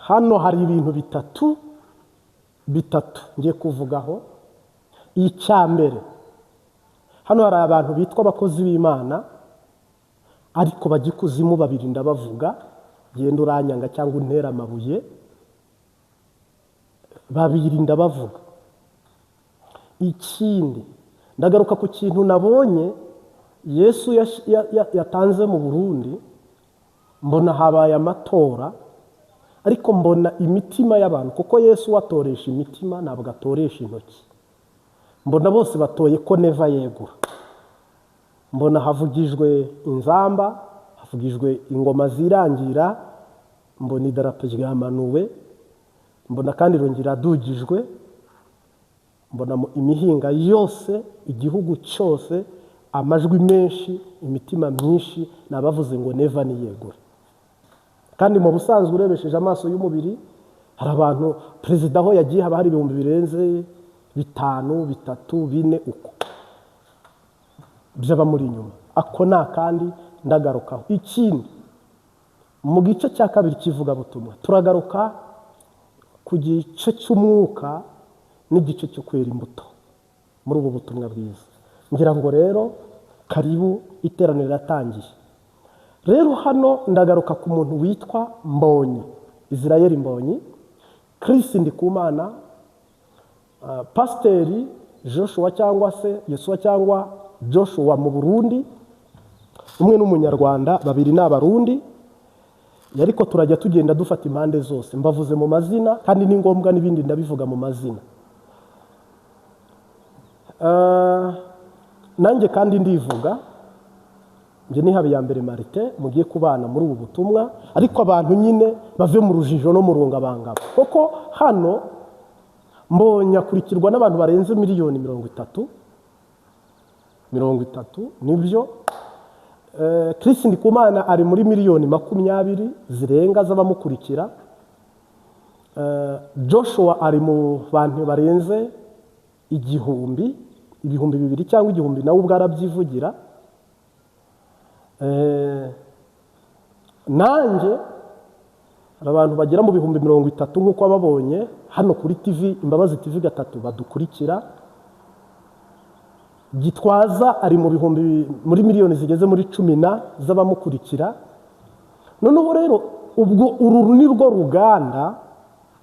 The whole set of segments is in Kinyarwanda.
Hano hari ibintu bitatu bitatu ngiye kuvugaho. Icya mbere, hano hari abantu bitwa abakozi b'Imana ariko bajya ikuzimu babiri, ndabavuga, genda uranyanga cyangwa untera amabuye, babiri ndabavuga. Ikindi, ndagaruka ku kintu nabonye Yesu yatanze mu Burundi. Mbona habaye amatora, ariko mbona imitima y'abantu, kuko Yesu atoresha imitima, ntabwo atoresha intoki. Mbona bose batoye ko Neva yegura. Mbona havugijwe inzamba, havugijwe ingoma zirangira, mbona idarapo ryamanuwe, mbona kandi irongera iradugijwe, mbona mu imihinga yose, igihugu cyose, amajwi menshi, imitima myinshi ni abavuze ngo Neva niyegure. Kandi mu busanzwe, urebesheje amaso y'umubiri, hari abantu perezida aho yagiye haba hari ibihumbi birenze bitanu, bitatu, bine, uko by'abamuri inyuma. Ako ni akandi ndagarukaho. Ikindi, mu gice cya kabiri cy'ivugabutumwa turagaruka ku gice cy'umwuka n'igice cyo kwera imbuto muri ubu butumwa bwiza. Ngira ngo rero karibu, iteraniro riratangiye. Rero hano ndagaruka ku muntu witwa Mbonyi, Israel Mbonyi, Chris Ndikumana, Pasiteri Joshua cyangwa se Yesuwa cyangwa Joshua mu Burundi. Umwe ni Umunyarwanda, babiri ni Abarundi. Ariko turajya tugenda dufata impande zose. Mbavuze mu mazina kandi ni ngombwa, n'ibindi ndabivuga mu mazina. Nanjye kandi ndivuga, njye ni Habiyambere Martin mugiye kubana muri ubu butumwa. Ariko abantu nyine bave mu rujijo no mu rungabangabo, kuko hano Mbonye akurikirwa n'abantu barenze miliyoni 30, 30 nibyo. Chris Ndikumana ari muri miliyoni 20 zirenga z'abamukurikira. Joshua ari mu bantu barenze igihumbi, 2000 cyangwa 1000, nawe ubwo arabyivugira. Nanjye hari abantu bagera mu 30,000 nk'uko wababonye hano kuri TV Imbabazi TV gatatu badukurikira. Gitwaza ari mu bihumbi, muri miliyoni zigeze muri cumi na z'abamukurikira. Noneho rero ubwo uru ni rwo ruganda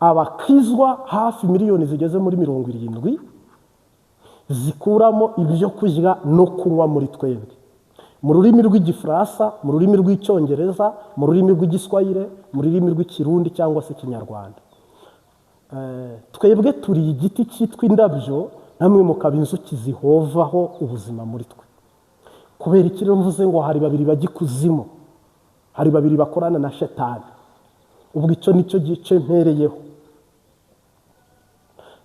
abakizwa hafi miliyoni zigeze muri 70 zikuramo ibyo kurya no kunywa muri twebwe, mu rurimi rw'Igifaransa, mu rurimi rw'Icyongereza, mu rurimi rw'Igiswahili, mu rurimi rw'Ikirundi cyangwa se Ikinyarwanda. Twebwe turi igiti cyitwa indabyo, namwe mukaba inzuki zihovaho ubuzima muri twe. Kubera iki rero mvuze ngo hari babiri bajya ikuzimu, hari babiri bakorana na Shetani? Ubwo icyo nicyo gice mpereyeho.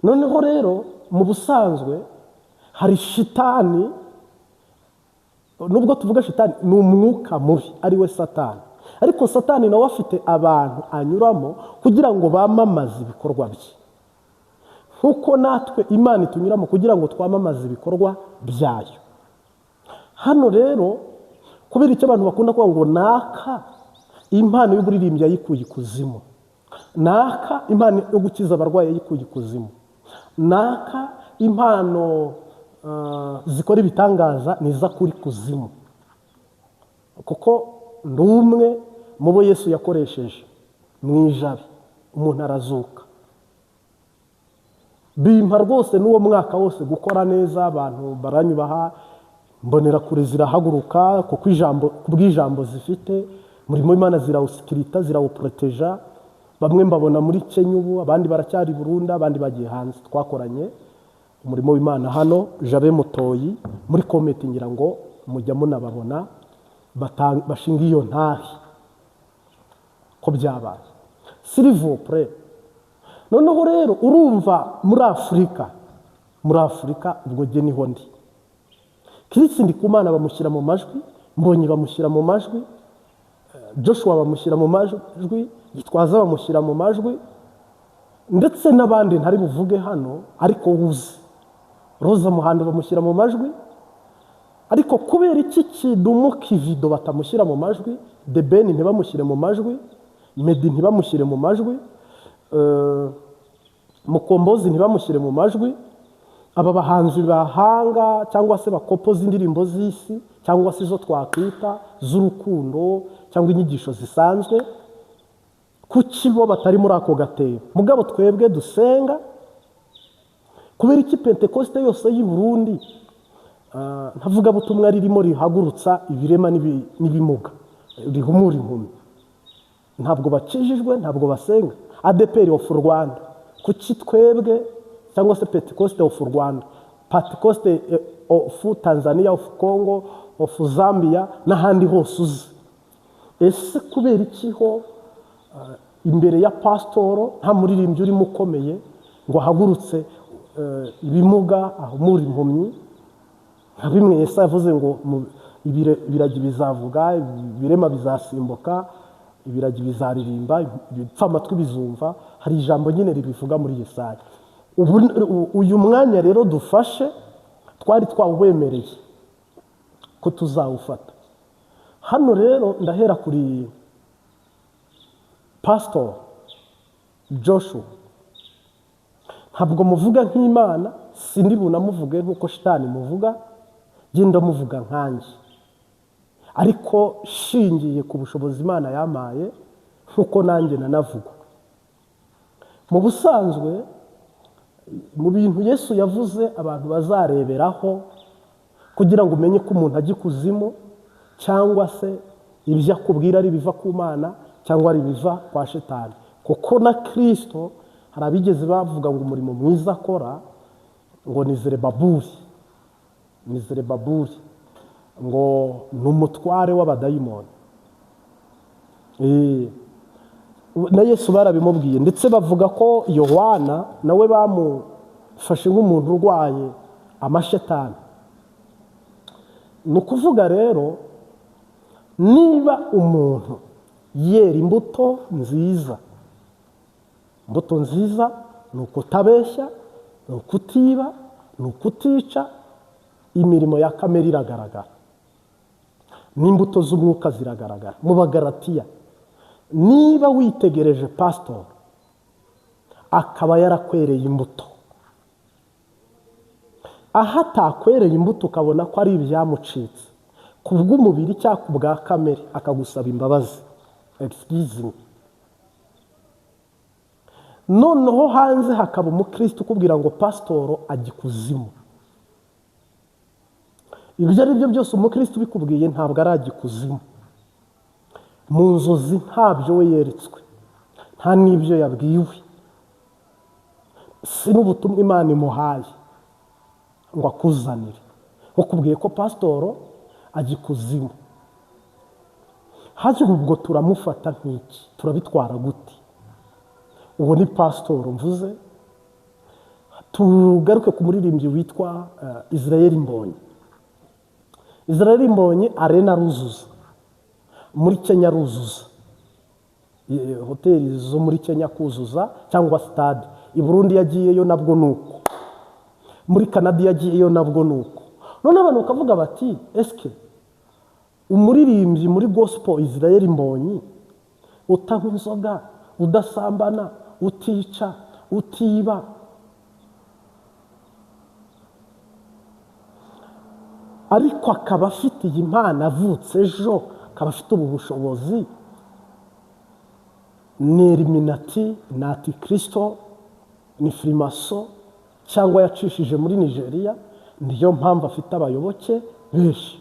Noneho rero mu busanzwe hari shitani. Nubwo tuvuga shitani, ni umwuka mubi, ari we Satani, ariko Satani nawe afite abantu anyuramo kugira ngo bamamaze ibikorwa bye, nk'uko natwe Imana itunyuramo kugira ngo twamamaze ibikorwa byayo. Hano rero, kubera icyo abantu bakunda kuvuga ngo naka impano y'uburirimbyi yayikuye ikuzimu, naka impano yo gukiza abarwayi yayikuye ikuzimu, naka impano zikora ibitangaza ni kuri kuzimu, kuko ndi umwe mu bo Yesu yakoresheje mu Ijabe, umuntu arazuka, bimpa rwose n'uwo mwaka wose gukora neza, abantu baranyubaha, mbonera kure zirahaguruka, kuko ijambo kubw'ijambo zifite umurimo w'Imana zirawusikirita, zirawuporoteja. Bamwe mbabona muri Kenya ubu, abandi baracyari Burundi, abandi bagiye hanze. Twakoranye umurimo w'Imana hano Jabe Mutoyi muri comment, ngira ngo mujya munababona bashinga iyo ntahi ko byabaye, s'il vous plaît. Noneho rero urumva muri Afurika, ubwo jye niho ndi. Chris Ndikumana bamushyira mu majwi, Mbonyi bamushyira mu majwi, Joshua bamushyira mu majwi, Gitwaza bamushyira mu majwi, ndetse n'abandi ntari buvuge hano ariko wuzi. Roza Muhando bamushyira mu majwi. Ariko kubera iki Kidumu Kivido batamushyira mu majwi, The Ben ntibamushyire mu majwi, Meddy ntibamushyire mu majwi? Mukombozi ntibamushyire mu majwi, aba bahanzi bahanga cyangwa se bakopoza indirimbo z'isi cyangwa se izo twakwita z'urukundo cyangwa inyigisho zisanzwe, kuki bo batari muri ako gatebo? Mugabo twebwe dusenga, kubera iki Pentekoste yose y'i Burundi ntavuga butumwa ririmo rihagurutsa ibirema n'ibimuga, rihumura impumyi? Ntabwo bakijijwe, ntabwo basenga. ADEPR of Rwanda, kuki twebwe, cyangwa se Pentecoste of Rwanda, Pentecoste of Tanzania, of Congo, of Zambia n'ahandi hose uzi, ese kubera iki ho imbere ya pasitoro nta muririmbyi urimo ukomeye ngo ahagurutse ibimuga, ahumure impumyi, nka bimwe Yesu yavuze ngo ibiragi bizavuga, ibirema bizasimbuka, ibiragi bizaririmba, ibipfamatwi bizumva? Hari ijambo nyine ribivuga muri Yesaya. Uyu mwanya rero dufashe twari twawubemereye ko tuzawufata. Hano rero ndahera kuri Pastor Joshua. Ntabwo muvuga nk'Imana, sindi bunamuvuge nk'uko shitani muvuga, genda muvuga nkanjye, ariko shingiye ku bushobozi Imana yampaye, nk'uko nanjye nanavugwa. Mu busanzwe, mu bintu Yesu yavuze abantu bazareberaho kugira ngo umenye ko umuntu ajya ikuzimu, cyangwa se ibyo akubwira ari ibiva ku Mana cyangwa ari ibiva kwa shitani, kuko na Kirisito hari abigeze bavuga ngo umurimo mwiza akora ngo ni Zerebaburi, ni Zerebaburi, ngo ni umutware w'abadayimoni. Na Yesu barabimubwiye, ndetse bavuga ko Yohana nawe bamufashe nk'umuntu urwaye amashetani. Ni ukuvuga rero, niba umuntu yera imbuto nziza, imbuto nziza ni ukutabeshya, ni ukutiba, ni ukutica, imirimo ya kamere iragaragara n'imbuto z'umwuka ziragaragara. Mu Bagaratiya, niba witegereje pasitori akaba yarakwereye imbuto, aho atakwereye imbuto ukabona ko ari ibyamucitse ku bw'umubiri cyangwa ku bwa kamere, akagusaba imbabazi, excuse me, noneho hanze hakaba umukristo ukubwira ngo pasitoro ajya ikuzimu, ibyo ari byo byose umukristo ubikubwiye ntabwo arajya ikuzimu. Mu nzozi ntabyo we yeretswe, nta n'ibyo yabwiwe, si n'ubutumwa Imana imuhaye ngo akuzanire. Ukubwiye ko pasitoro ajya ikuzimu, haje ubwo turamufata nk'iki? Turabitwara gute? Uwo ni pasitoro mvuze. Tugaruke ku muririmbyi witwa Israel Mbonyi. Israel Mbonyi arena aruzuza muri Kenya, aruzuza hoteli zo muri Kenya kuzuza cyangwa stade. I Burundi yagiyeyo nabwo nuko, muri Canada yagiyeyo nabwo nuko. None abantu bakavuga bati eske umuririmbyi muri gospel Israel Mbonyi utanywa inzoga, udasambana, utica, utiba, ariko akaba afite iyi mpano avutse ejo, akaba afite ubu bushobozi, ni Illuminati, ni Antikristo, ni Frimaso, cyangwa yacishije muri Nigeria, niyo mpamvu afite abayoboke benshi.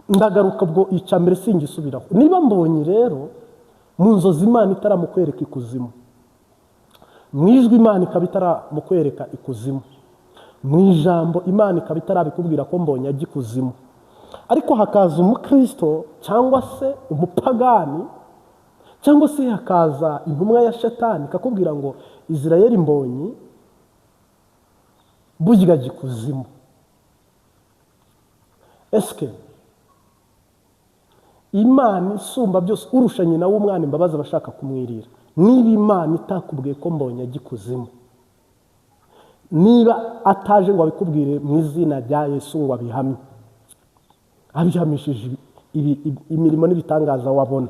Ndagaruka ubwo icya mbere singisubiraho. Niba Mbonyi rero mu nzozi Imana itaramukwereka ikuzimu, mu ijwi Imana ikaba itaramukwereka ikuzimu, mu ijambo Imana ikaba itarabikubwira ko Mbonyi ajya ikuzimu, ariko hakaza umukristo cyangwa se umupagani cyangwa se hakaza intumwa ya shetani ikakubwira ngo Israel Mbonyi burya ajya ikuzimu, eske Imana isumba byose, urusha nyina w'umwana imbabazi abashaka kumwirira, niba Imana itakubwiye ko Mbonyi ajya ikuzimu, niba ataje ngo abikubwire mu izina rya Yesu ngo abihamye, abihamishije imirimo n'ibitangaza wabona,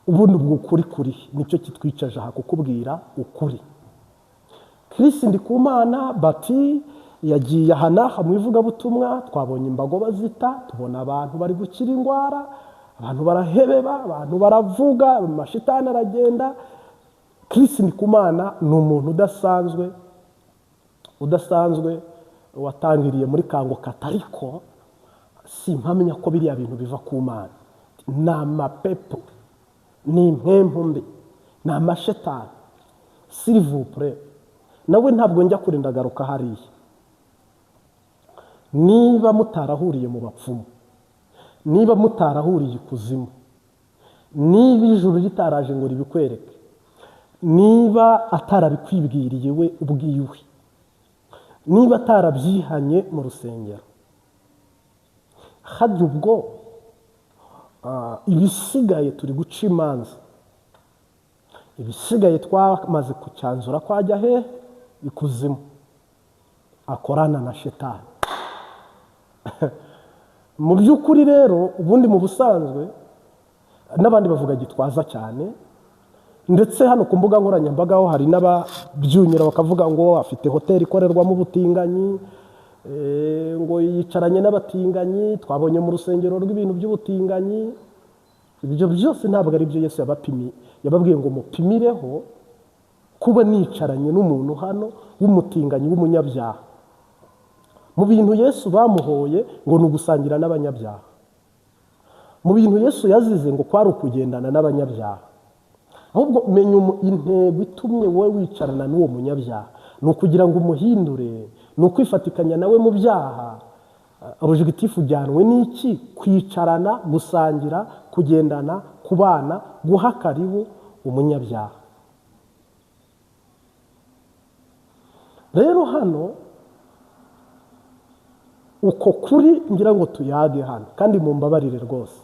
Ubundi ubwo ukuri kuri nicyo kitwicaje aha, kukubwira ukuri. Chris Ndikumana bati yagiye aha n'aha mu ivugabutumwa, twabonye imbago bazita, tubona abantu bari gukira indwara, abantu barahebeba, abantu baravuga, amashitani aragenda. Chris Ndikumana ni umuntu udasanzwe watangiriye muri Kanguka, ariko simpamya ko biriya bintu biva ku Mana. Ni amapepo, ni impempu mbi, ni amashetani. S'il vous plaît, nawe ntabwo njya kurinda agaruka hariya. Niba mutarahuriye mu bapfumu, niba mutarahuriye ikuzimu, niba ijuru ritaraje ngo ribikwereke, niba atarabikwibwiriye we ubwiwe, niba atarabyihanye mu rusengero, hajya ubwo ibisigaye turi guca imanza, ibisigaye twamaze kucyanzura ko ajya he ikuzimu akorana na shetani. Mu by'ukuri rero, ubundi mu busanzwe n'abandi bavuga Gitwaza cyane, ndetse hano ku mbuga nkoranyambaga ho hari n'ababyunyura bakavuga ngo afite hoteli ikorerwamo ubutinganyi, ngo yicaranye n'abatinganyi, twabonye mu rusengero rw'ibintu by'ubutinganyi. Ibyo byose ntabwo ari byo Yesu yabapimiye, yababwiye ngo mupimireho kuba nicaranye n'umuntu hano w'umutinganyi w'umunyabyaha. Mu bintu Yesu bamuhoye ngo ni ugusangira n'abanyabyaha. Mu bintu Yesu yazize ngo kwari ukugendana n'abanyabyaha. Ahubwo menya intego itumye wowe wicarana n'uwo munyabyaha, ni ukugira ngo umuhindure, ni ukwifatikanya nawe mu byaha. Objectif ujyanwe n'iki? Kwicarana, gusangira, kugendana, kubana, guha karibu umunyabyaha. Rero hano uko kuri ngira ngo tuyage hano, kandi mumbabarire rwose,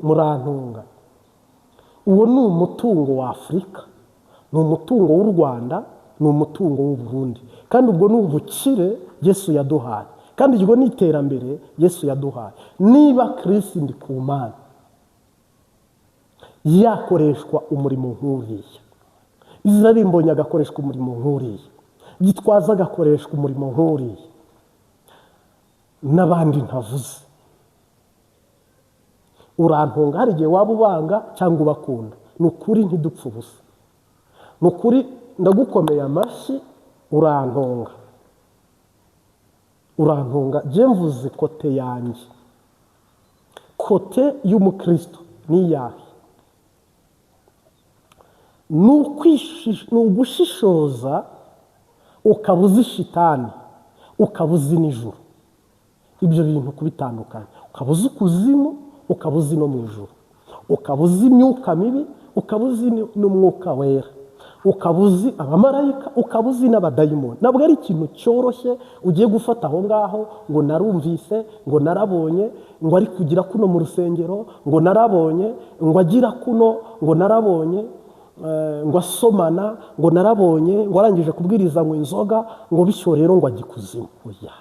murantunga. Uwo ni umutungo wa Afurika, ni umutungo w'u Rwanda, ni umutungo w'u Burundi, kandi ubwo ni ubukire Yesu yaduhaye, kandi iryo ni iterambere Yesu yaduhaye. Niba Chris Ndikumana yakoreshwa umurimo nk'uriya, Israel Mbonyi agakoreshwa umurimo nk'uriya, Gitwaza agakoreshwa umurimo nk'uriya, n'abandi ntavuze, urantunga. Hari igihe waba ubanga cyangwa ubakunda, ni ukuri ntidupfe ubusa, ni ukuri ndagukomeye amashyi, urantunga, urantunga. Jye mvuze côté yanjye, côté y'umukristo ni iyahe? Ni ugushishoza, ukaba uzi shitani, ukaba uzi n'ijuru. Ibyo bintu kubitandukanya, ukaba uzi ukuzimu, ukaba uzi no mu ijuru, ukaba uzi imyuka mibi, ukaba uzi n'umwuka wera, ukaba uzi abamarayika, ukaba uzi n'abadayimoni. Ntabwo ari ikintu cyoroshye ugiye gufata aho ngaho ngo narumvise, ngo narabonye, ngo ari kugira kuno mu rusengero, ngo narabonye, ngo agira kuno, ngo narabonye, ngo asomana, ngo narabonye, ngo arangije kubwiriza ngo inzoga, ngo bityo rero ngo ajye ikuzimu. Oya,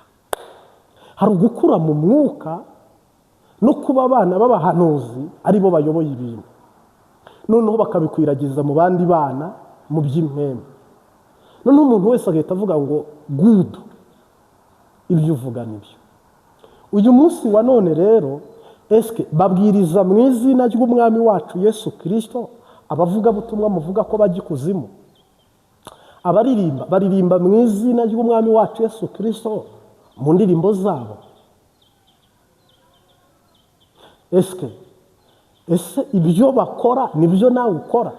hari ugukura mu mwuka no kuba abana b'abahanuzi aribo bayoboye ibintu, noneho bakabikwiragiza mu bandi bana mu by'impwemu. Noneho umuntu wese agahita avuga ngo good, ibyo uvuga nibyo. Uyu munsi wa none rero, eske babwiriza mu izina ry'umwami wacu Yesu Kristo abavugabutumwa muvuga ko bajya ikuzimu? Abaririmba baririmba mu izina ry'umwami wacu Yesu Kristo mu ndirimbo zabo? Eske ese ibyo bakora nibyo nawe ukora?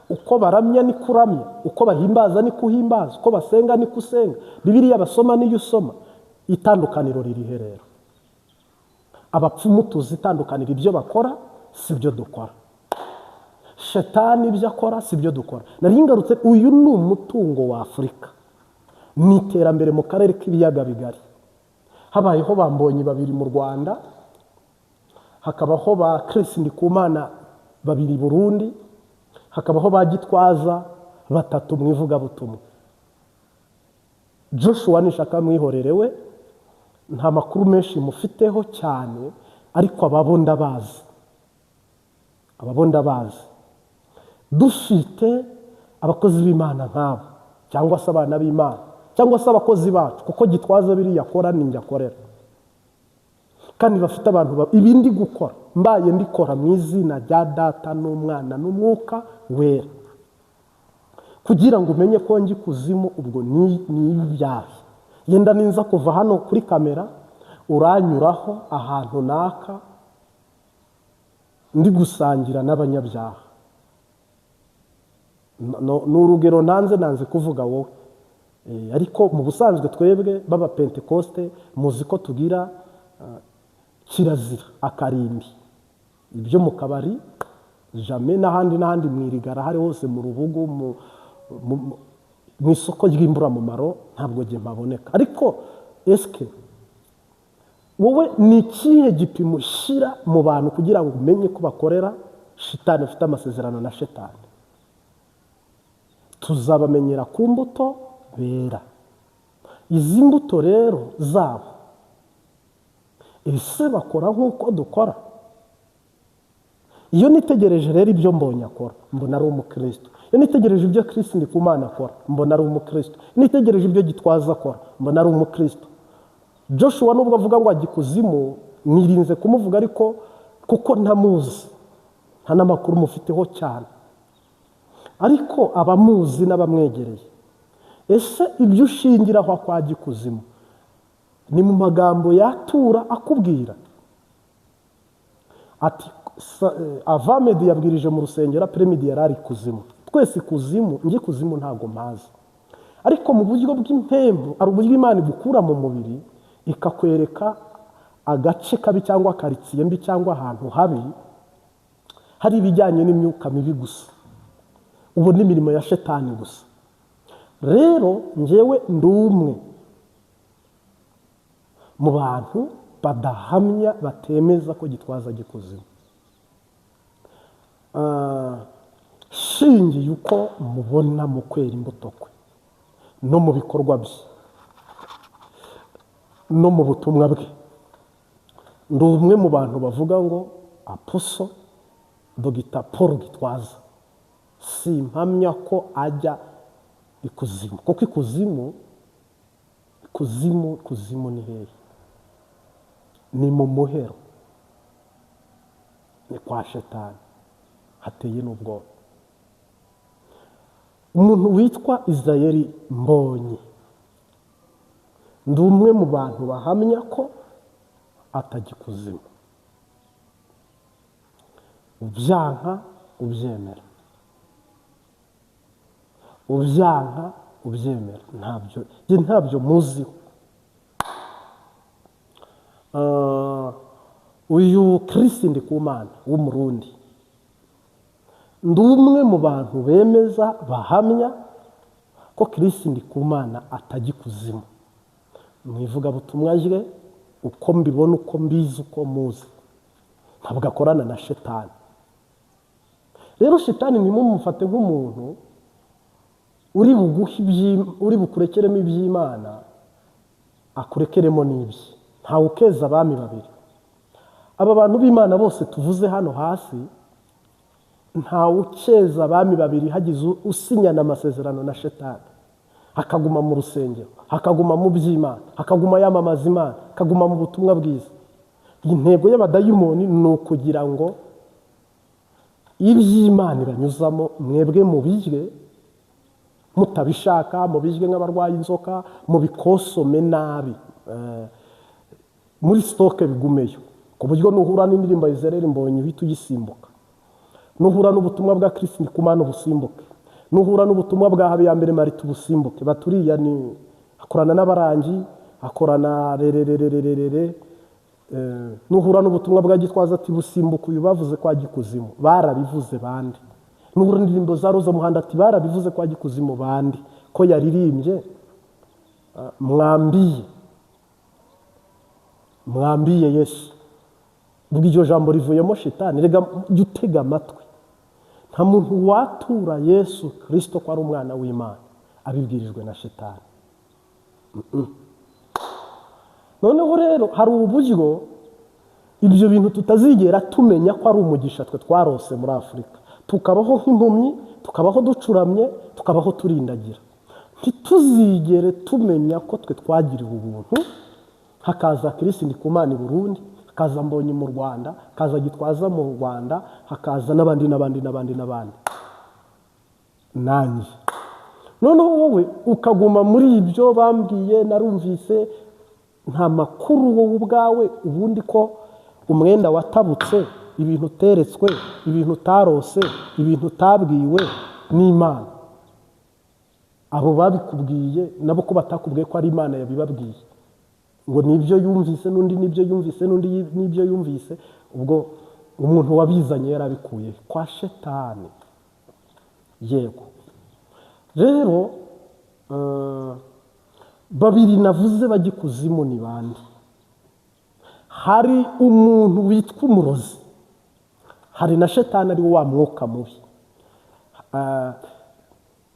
Uko baramya ni kuramya, uko bahimbaza ni kuhimbaza, uko basenga ni kusenga, Bibiliya basoma niyo usoma. Itandukaniro riri he rero? Abapfumu tuzi itandukaniro, ibyo bakora si byo dukora, shetani ibyo akora si byo dukora. Nari ngarutse, uyu ni umutungo wa Afurika, ni iterambere mu karere k'ibiyaga bigari. Habayeho bambonyi babiri mu Rwanda, hakabaho ba Chris Ndikumana babiri Burundi, hakabaho ba Gitwaza batatu mu ivugabutumwa. Joshua Nishaka mwihorere we, nta makuru menshi mufiteho cyane, ariko ababo ndabazi. Aba bo ndabazi. Dufite abakozi b'Imana nk'abo, cyangwa se abana b'Imana, cyangwa se abakozi bacu, kuko Gitwaza biriya akora ni njye akorera, kandi bafite abantu ibindi gukora. Mbaye mbikora mu izina rya Data n'Umwana n'Umwuka Wera, kugira ngo umenye ko njya ikuzimu, ubwo ni ibyaha. Yenda ninza kuva hano kuri kamera, uranyuraho ahantu naka ndi gusangira n'abanyabyaha. Ni urugero nanze kuvuga wowe. Ariko mu busanzwe twebwe b'aba Pentekoste muzi ko tugira kirazira akarimbi, ibyo mu kabari jamais, n'ahandi n'ahandi, mu irigara, hari hose, mu rubugu, mu isoko ry'imburamumaro, ntabwo njye mpaboneka. Ariko eske wowe ni ikihe gipimo ushyira mu bantu kugira ngo umenye ko bakorera shitani, ufite amasezerano na shitani? Tuzabamenyera ku mbuto bera. Izi mbuto rero zabo, ese bakora nk'uko dukora? Iyo nitegereje rero ibyo Mbonye akora, mbona ari umukristo. Iyo nitegereje ibyo Chris Ndikumana akora, mbona ari umukristo. Iyo nitegereje ibyo Gitwaza akora, mbona ari umukristo. Joshua, nubwo avuga ngo ajya ikuzimu, nirinze kumuvuga, ariko kuko ntamuzi, nta n'amakuru mufiteho cyane, ariko abamuzi n'abamwegereye, ese ibyo ushingiraho kwa ikuzimu ni mu magambo yatura akubwira ati avamedi yabwirije mu rusengero, après-midi yari ari ikuzimu? Twese ikuzimu, njye ikuzimu ntabwo mpazi, ariko mu buryo bw'impembu hari uburyo Imana igukura mu mubiri ikakwereka agace kabi cyangwa karitsiye mbi cyangwa ahantu habi hari ibijyanye n'imyuka mibi gusa, ubona imirimo ya shetani gusa. Rero njyewe ndi umwe mu bantu badahamya, batemeza ko Gitwaza gikuzimu, shingiye uko mubona mu kwera imbuto kwe no mu bikorwa bye no mu butumwa bwe. Ndi umwe mu bantu bavuga ngo Apostle Dogita Paul Gitwaza simpamya ko ajya ikuzimu, kuko ikuzimu, ikuzimu, ikuzimu ni hehe? Ni mu muhero, ni kwa shetani, hateye n'ubwoba. Umuntu witwa Israel Mbonyi, ndi umwe mu bantu bahamya ko atajya ikuzimu. Ubyanka ubyemera, ubyanka ubyemera, ntabyo njye ntabyo muziho. Uyu Chris Ndikumana w'Umurundi, ndi umwe mu bantu bemeza, bahamya ko Chris Ndikumana atajya ikuzimu. Mu ivugabutumwa rye, uko mbibona, uko mbizi, uko muzi, ntabwo akorana na shetani. Rero shetani ntimumufate nk'umuntu uri buguhe, uri bukurekeremo iby'Imana, akurekeremo n'ibye. Ntawe ukeza abami babiri. Aba bantu b'Imana bose tuvuze hano hasi, ntawe ukeza abami babiri. Hagize usinyana amasezerano na shetani, akaguma mu rusengero, akaguma mu by'Imana, akaguma yamamaza Imana, akaguma mu butumwa bwiza, intego y'abadayimoni ni ukugira ngo iby'Imana ibanyuzamo mwebwe mubirye mutabishaka, mubirye nk'abarwaye inzoka, mubikosome nabi, muri stock bigumeyo, ku buryo nuhura n'indirimbo ya Israel Mbonyi uhita uyisimbuka, nuhura n'ubutumwa bwa Chris Ndikumana ubusimbuke, nuhura n'ubutumwa bwa Habiyambere Marita ubusimbuke. Baturiya ni akorana n'abarangi, akorana rererererere. Nuhura n'ubutumwa bwa Gitwaza ati busimbuka, uyu bavuze kwa gikuzimu, barabivuze bande? Nuhura n'indirimbo za Roza Muhanda ati barabivuze kwa gikuzimu, bande ko yaririmbye mwambiye, mwambiye Yesu? Ubwo iryo jambo rivuyemo shitani. Rega jya utega amatwi. Nta muntu watura Yesu Kirisito ko ari umwana w'Imana abibwirijwe na shitani. Noneho rero hari uburyo Ibyo bintu tutazigera tumenya ko ari umugisha twe twarose muri Afurika, tukabaho nk'impumyi, tukabaho ducuramye, tukabaho turindagira, ntituzigere tumenya ko twe twagiriwe ubuntu. Hakaza Kirisi Ndikumana i Burundi, hakaza Mbonyi mu Rwanda, hakaza Gitwaza mu Rwanda, hakaza n'abandi n'abandi n'abandi n'abandi, nanjye noneho wowe ukaguma muri ibyo bambwiye narumvise, nta makuru wowe ubwawe ubundi ko umwenda watabutse, ibintu uteretswe, ibintu utarose, ibintu utabwiwe n'Imana. Abo babikubwiye nabo ko batakubwiye ko ari Imana yabibabwiye, ngo nibyo yumvise n'undi nibyo yumvise n'undi nibyo yumvise, ubwo umuntu wabizanye yarabikuye kwa Shetani. Yego rero babiri navuze bajya ikuzimu ni bande? Hari umuntu witwa umurozi, hari na Shetani ari wa mwuka mubi.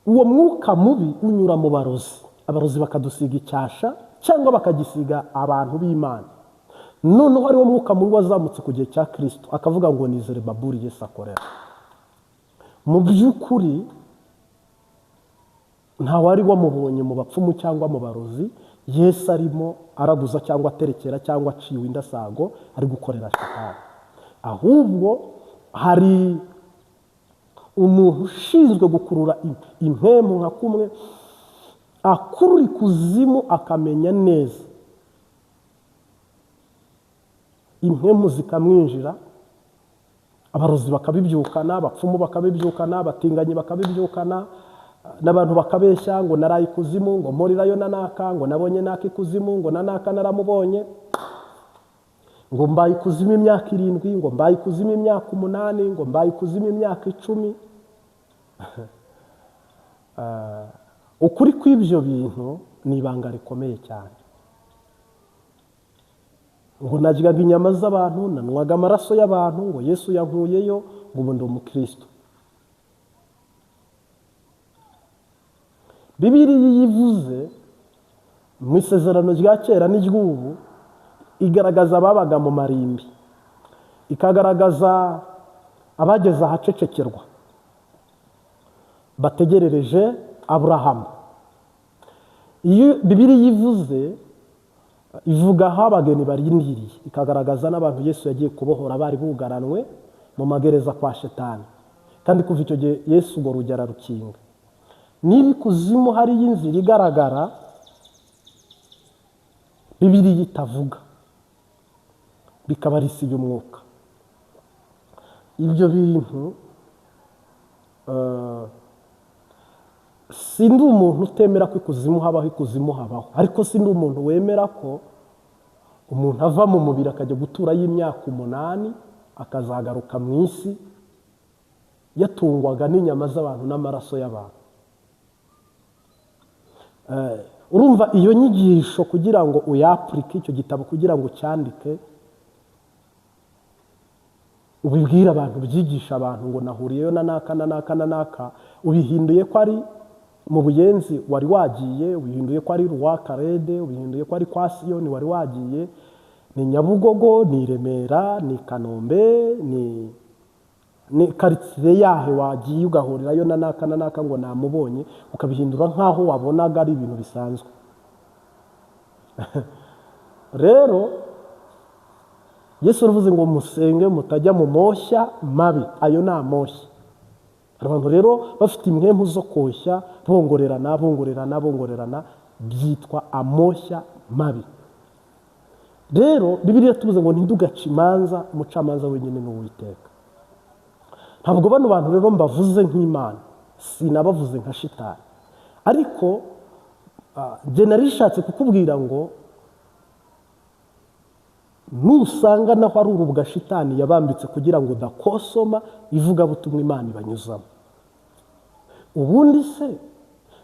Uwo mwuka mubi unyura mu barozi, abarozi bakadusiga icyasha cyangwa bakagisiga abantu b'Imana. Noneho ari wo mwuka mubi wazamutse ku gihe cya Kristo, akavuga ngo ni Zerubabeli Yesu akorera. Mu by'ukuri ntawari wamubonye mu bapfumu cyangwa mu barozi, Yesu arimo araguza cyangwa aterekera cyangwa aciwe indasago ari gukorera Shetani. Ahubwo hari umuntu ushinzwe gukurura impemu nka kumwe akurura ikuzimu, akamenya neza impemu zikamwinjira, abarozi bakabibyukana, abapfumu bakabibyukana, abatinganyi bakabibyukana, n'abantu bakabeshya ngo naraye ikuzimu, ngo mporerayo na naka, ngo nabonye naka ikuzimu, ngo na naka naramubonye, ngo mbaye ikuzimu imyaka 7, ngo mbaye ikuzimu imyaka 8, ngo mbaye ikuzimu imyaka 10. Ukuri kw'ibyo bintu ni ibanga rikomeye cyane. Ngo naryaga inyama z'abantu, nanywaga amaraso y'abantu, ngo Yesu yankuyeyo, ngo ubu ndi umukristo. Bibiliya yivuze mu isezerano rya kera n'iry'ubu, igaragaza ababaga mu marimbi, ikagaragaza abageze ahacecekerwa bategerereje Aburahamu. Iyo Bibiliya ivuze, ivuga aho abageni barindiriye, ikagaragaza n'abantu Yesu yagiye kubohora bari bugaranwe mu magereza kwa Shetani. Kandi kuva icyo gihe Yesu ngo rugera rukinga. Niba ikuzimu hari inzira igaragara Bibiliya itavuga, bikaba ari isi y'umwuka. Ibyo bintu sindi umuntu utemera ko ikuzimu habaho, ikuzimu habaho, ariko sindi umuntu wemera ko umuntu ava mu mubiri akajya gutura y'imyaka 8 akazagaruka mu isi yatungwaga n'inyama z'abantu n'amaraso y'abantu. Urumva iyo nyigisho kugira ngo uyapurike icyo gitabo, kugira ngo ucyandike ubibwire abantu, ubyigisha abantu ngo nahuriyeyo na naka na naka na naka, ubihinduye ko ari mu Buyenzi wari wagiye, ubihinduye ko ari Rwakarede, ubihinduye ko ari kwa Siyoni wari wagiye, ni Nyabugogo, ni Remera, ni Kanombe, ni karitsiye yahe wagiye ugahurirayo na naka na naka ngo namubonye, ukabihindura nkaho wabonaga ari ibintu bisanzwe. Rero Yesu aravuze ngo musenge mutajya mu moshya mabi, ayo ni amoshya. Abantu rero bafite impwemu zo koshya, bongorerana bongorerana bongorerana, byitwa amoshya mabi. Rero Bibiliya tuvuze ngo ntidugace imanza, umucamanza wenyine ni Uwiteka. Ntabwo bano bantu rero mbavuze nk'Imana, sinabavuze nka Shitani, ariko jye narishatse kukubwira ngo nusanga naho ari urubwa Shitani yabambitse kugira ngo udakosoma ivugabutumwa Imana ibanyuzamo. Ubundi se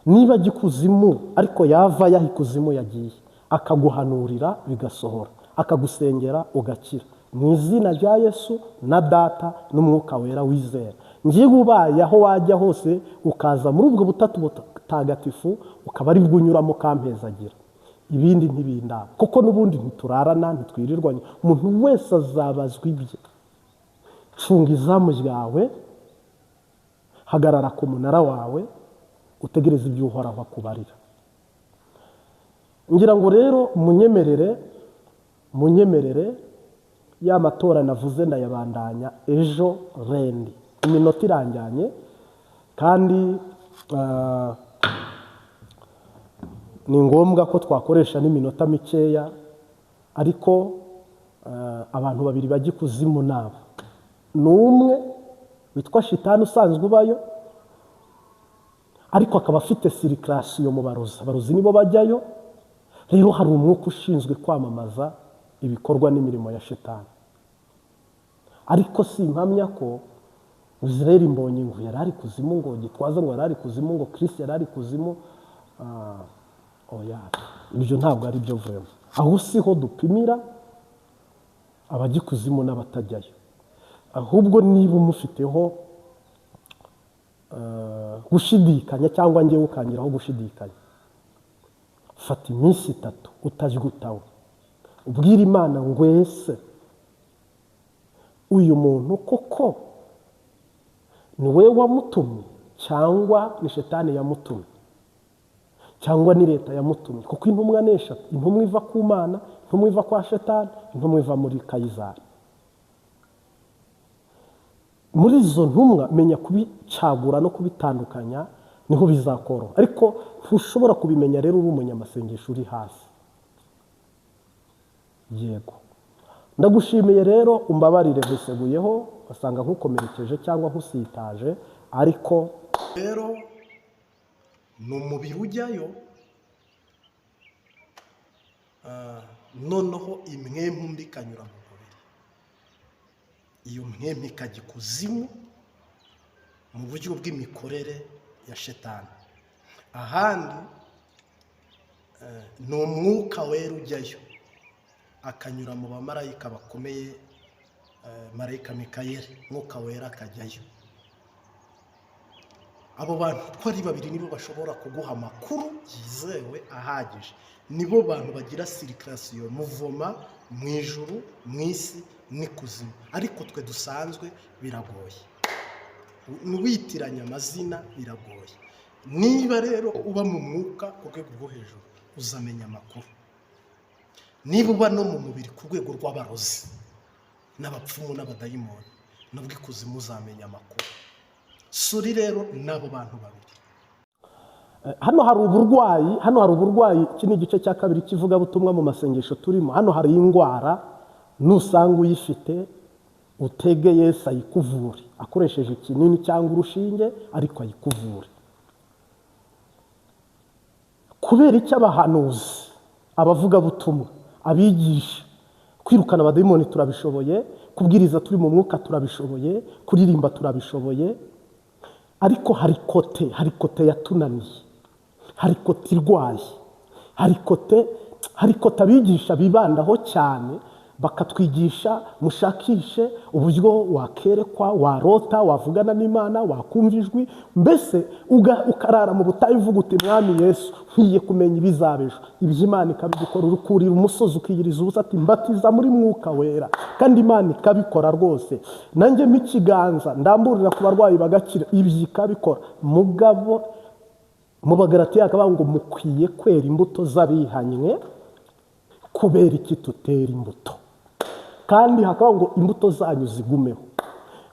niba ajya ikuzimu ariko yava yaha ikuzimu yagiye, akaguhanurira bigasohora, akagusengera ugakira, mu izina rya Yesu na Data n'Umwuka Wera wizera. Ngiye ubaye aho wajya hose ukaza muri ubwo butatu butagatifu, ukaba ari bwo unyuramo ukampezagira. Ibindi ntibindaba, kuko n'ubundi ntiturarana, ntitwirirwanye. Umuntu wese azabazwa ibye. Cunga izamu ryawe, hagarara ku munara wawe, utegereze ibyo Uhoraho akubarira. Ngira ngo rero munyemerere ya matora navuze ndayabandanya ejo rendi. Iminota iranjyanye kandi ni ngombwa ko twakoresha n'iminota mikeya, ariko abantu babiri bajya ikuzimu nabo. Ni umwe witwa Shitani usanzwe ubayo, ariko akaba afite sirikirasiyo mu barozi. Abarozi nibo bajyayo. Rero hari umwuka ushinzwe kwamamaza ibikorwa n'imirimo ya Shitani. Ariko si impamya ko Israel Mbonyi ngo yari ari kuzimu, ngo Gitwaza ngo yari ari kuzimu, ngo Chris yari ari kuzimu. Oya, ibyo ntabwo ari byo vraiment. Aho siho dupimira abajya ikuzimu n'abatajyayo. Ahubwo niba umufiteho gushidikanya, cyangwa njyewe ukangiraho gushidikanya, fata iminsi 3 utajya utawe, ubwira Imana ngo ese uyu muntu koko ni we wamutumye, cyangwa ni Shetani yamutumye, cyangwa ni leta yamutumye? Kuko intumwa ni 3: intumwa iva ku Mana, intumwa iva kwa Shetani, intumwa iva muri Kayizari. Muri izo ntumwa menya kubicagura no kubitandukanya, niho bizakoroha. Ariko ntushobora kubimenya rero uri umunyamasengesho uri hasi. Yego, ndagushimiye rero, umbabarire guseguyeho wasanga nkukomerekeje cyangwa nkusitaje, ariko rero ni umubiri ujyayo, noneho imwemu mbi ikanyura mu mubiri, iyo mwemu ikajya ikuzimu mu buryo bw'imikorere ya Shetani. Ahandi ni umwuka wera ujyayo, akanyura mu bamarayika bakomeye, marayika Mikayeli, mwuka wera akajyayo. Abo bantu uko ari babiri nibo bashobora kuguha amakuru yizewe ahagije. Nibo bantu bagira sirikirasiyo muvoma mu ijuru, mu isi n'ikuzimu. Ariko twe dusanzwe biragoye, witiranya amazina biragoye. Niba rero uba mu mwuka ku rwego rwo hejuru, uzamenya amakuru. Niba uba no mu mubiri ku rwego rw'abarozi n'abapfumu n'abadayimoni, nubwo ikuzimu uzamenya amakuru. Suri rero n'abo bantu babiri. Hano hari uburwayi, iki ni igice cya 2 cy'ivugabutumwa mu masengesho turimo. Hano hari indwara, nusanga uyifite utege Yesu ayikuvure, akoresheje ikinini cyangwa urushinge, ariko ayikuvure. Kubera icyo abahanuzi, abavugabutumwa, abigisha, kwirukana abadayimoni turabishoboye, kubwiriza turi mu mwuka turabishoboye, kuririmba turabishoboye, ariko hari kote yatunaniye, hari kote irwaye, hari kote abigisha bibandaho cyane, bakatwigisha mushakishe uburyo wakerekwa, warota, wavugana n'Imana, wakumva ijwi, mbese ukarara mu butayu uvuga uti Mwami Yesu, nkwiye kumenya ibizabejo. Ibyo Imana ikabigukora, urukurira umusozi ukiyiriza ubusa ati mbatiza muri mwuka wera, kandi Imana ikabikora rwose. Nanjye m'ikiganza ndamburira ku barwayi bagakira, ibyo ikabikora. Mugabo mu Bagalatiya akavuga ngo mukwiye kwera imbuto z'abihanywe, kubera iki tutera imbuto? Kandi hakaba ngo imbuto zanyu zigumeho.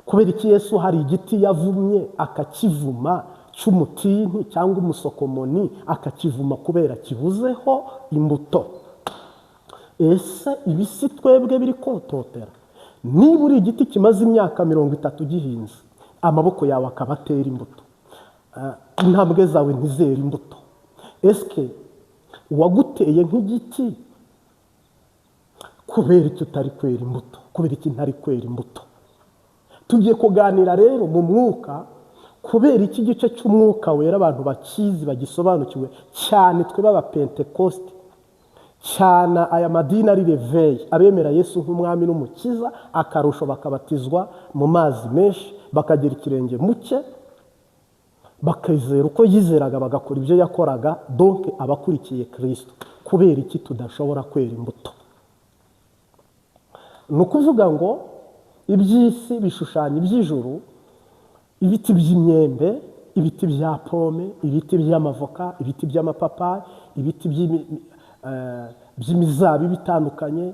Kubera iki Yesu hari igiti yavumye akakivuma cy'umutini cyangwa umusokomoni, akakivuma kubera kibuzeho imbuto? Ese ibisi twebwe biri kototera? Niba uri igiti kimaze imyaka 30 gihinze, amaboko yawe akaba atera imbuto, intambwe zawe ntizera imbuto, eske uwaguteye nk'igiti kubera icyo utari kwera imbuto? Kubera iki ntari kwera imbuto? Tugiye kuganira rero mu mwuka, kubera iki gice cy'umwuka wera abantu bakizi bagisobanukiwe cyane, twe baba Pentecoste cyane, aya madini ari reveye, abemera Yesu nk'umwami n'umukiza, akarusho bakabatizwa mu mazi menshi, bakagira ikirenge muke, Bakizera uko yizeraga, bagakora ibyo yakoraga, donc abakurikiye Kirisito. Kubera iki tudashobora kwera imbuto? Ni ukuvuga ngo iby'isi bishushanya iby'ijuru. Ibiti by'imyembe, ibiti bya pome, ibiti by'amavoka, ibiti by'amapapayi, ibiti by'imizabibu itandukanye,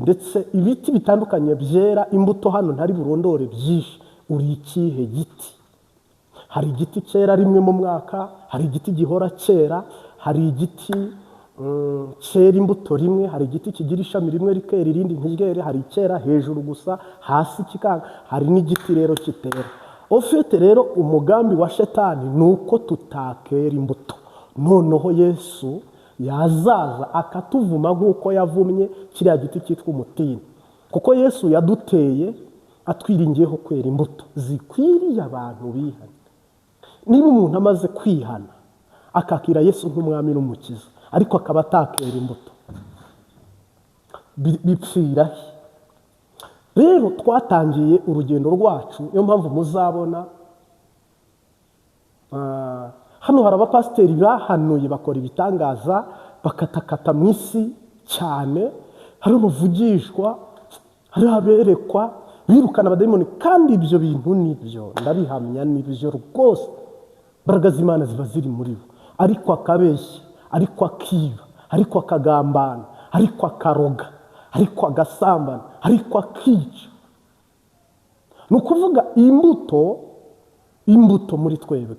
ndetse ibiti bitandukanye byera imbuto, hano ntari burondore byinshi. Uri ikihe giti? Hari igiti cyera rimwe mu mwaka, hari igiti gihora cyera, hari igiti cyera imbuto rimwe, hari igiti kigira ishami rimwe rikera irindi ntiryere, hari icyera hejuru gusa hasi kikanga, hari n'igiti rero kitera. Au fait rero, umugambi wa Shetani ni uko tutakera imbuto. Noneho Yesu yazaza akatuvuma nk'uko yavumye kiriya giti cyitwa umutini, kuko Yesu yaduteye atwiringiyeho kwera imbuto zikwiriye abantu bihana. Niba umuntu amaze kwihana, akakira Yesu nk'umwami n'umukiza, ariko akaba atakera imbuto, bipfira he? Rero twatangiye urugendo rwacu. Niyo mpamvu muzabona hano hari abapasiteri bahanuye, bakora ibitangaza, bakatakata mu isi cyane. Hari abavugishwa, hari aberekwa, birukana abadayimoni, kandi ibyo bintu nibyo, ndabihamya, nibyo rwose, imbaraga z'Imana ziba ziri muri bo. Ariko akabeshya, ariko akiba, ariko akagambana, ariko akaroga, ariko agasambana, ariko akica. Ni ukuvuga imbuto muri twebwe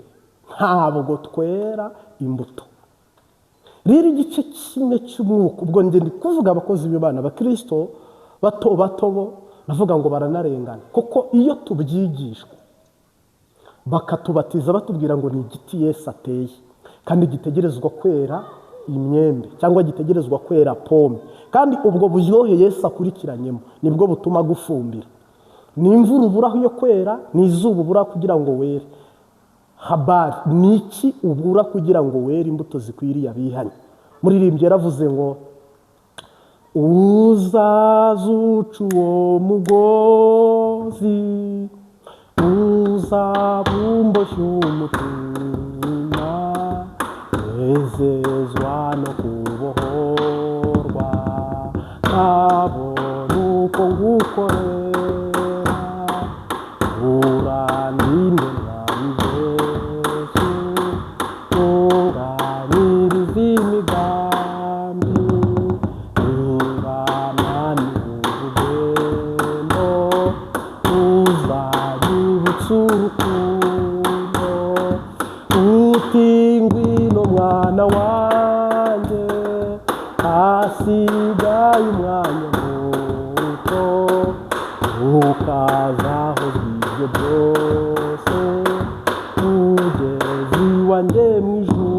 ntabwo twera imbuto. Rero igice kimwe cy'umwuka, ubwo njye ndi kuvuga abakozi b'Imana, abakirisito bato bato, bo navuga ngo baranarengana, kuko iyo tubyigishwa, bakatubatiza, batubwira ngo ni igiti Yesu ateye kandi gitegerezwa kwera imyembe cyangwa gitegerezwa kwera pome, kandi ubwo buryohe Yesu akurikiranyemo nibwo butuma gufumbira. Ni imvura uburaho yo kwera, ni izuba ubura kugira ngo were. Habari ni iki ubura kugira ngo were imbuto zikwiriye abihanye? Muririmbyi yaravuze ngo: "Uzaza uca uwo mugozi, uzabumboshye umutima, nezezwa no kubohorwa, nkabona uko ngukorera. Urandinde Mwami Yesu, tunganiriza imigambi, niba naniwe urugendo, uzanyibutsa urukundo, uti ngwino mwana wanjye, hasigaye umwanya muto, ukazahozwa ibyo byose, ugeze iwanjye mu ijuru."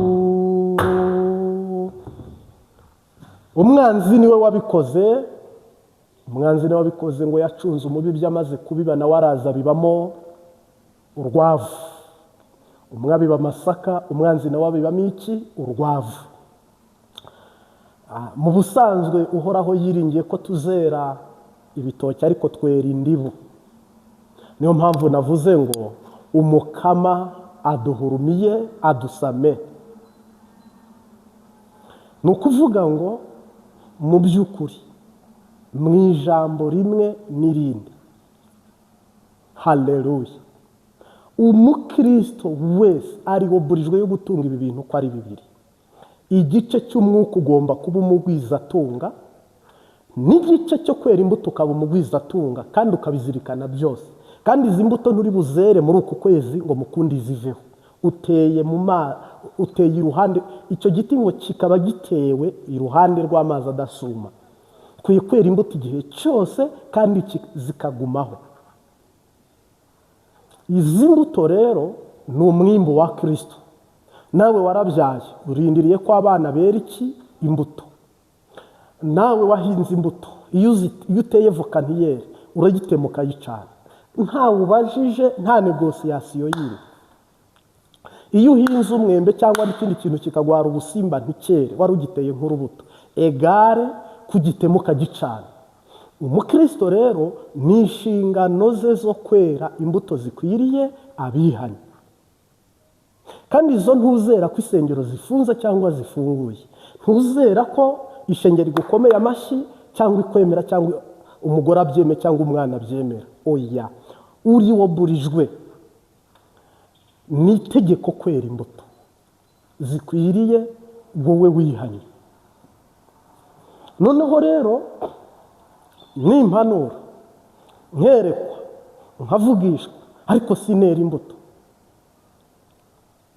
Umwanzi niwe wabikoze, umwanzi niwe wabikoze. Ngo yacunze umubibyi amaze kubiba, nawe araza bibamo urwavu. Umwe abiba amasaka, umwanzi nawe abibamo iki? Urwavu. Mu busanzwe Uhoraho yiringiye ko tuzera ibitoki, ariko twera indibu. Niyo mpamvu navuze ngo Umukama aduhurumiye adusame. Ni ukuvuga ngo mu by'ukuri, mu ijambo rimwe n'irindi, haleluya, umukristo wese ari obligé yo gutunga ibi bintu uko ari bibiri. Igice cy'umwuka ugomba kuba umugwizatunga, n'igice cyo kwera imbuto ukaba umugwizatunga, kandi ukabizirikana byose. Kandi izi mbuto nturi buzere muri uku kwezi ngo mukundi ziveho. Uteye mu ma uteye iruhande icyo giti, ngo kikaba gitewe iruhande rw'amazi adasuma. Ukwiye kwera imbuto igihe cyose kandi zikagumaho. Izi mbuto rero ni umwimbu wa Kirisito. Nawe warabyaye, urindiriye ko abana bera iki? Imbuto. Nawe wahinze imbuto, iyo uteye voka ntiyere, uragitema ukayicana, ntawe ubajije, nta négociation yindi. Iyo uhinze umwembe cyangwa n'ikindi kintu kikagwara ubusimba ntikere, wari ugiteye nk'urubuto, égale kugitema ukagicana. Umukristo rero ni inshingano ze zo kwera imbuto zikwiriye abihanye. Kandi izo ntuzera ko isengero zifunze cyangwa zifunguye, ntuzera ko ishengero rigukomeye amashyi cyangwa ikwemera cyangwa umugore abyemera cyangwa umwana abyemera. Oya, uri woburijwe ni itegeko kwera imbuto zikwiriye wowe wihanye. Noneho rero nimpanura nkerekwa nkavugishwa ariko sinera imbuto,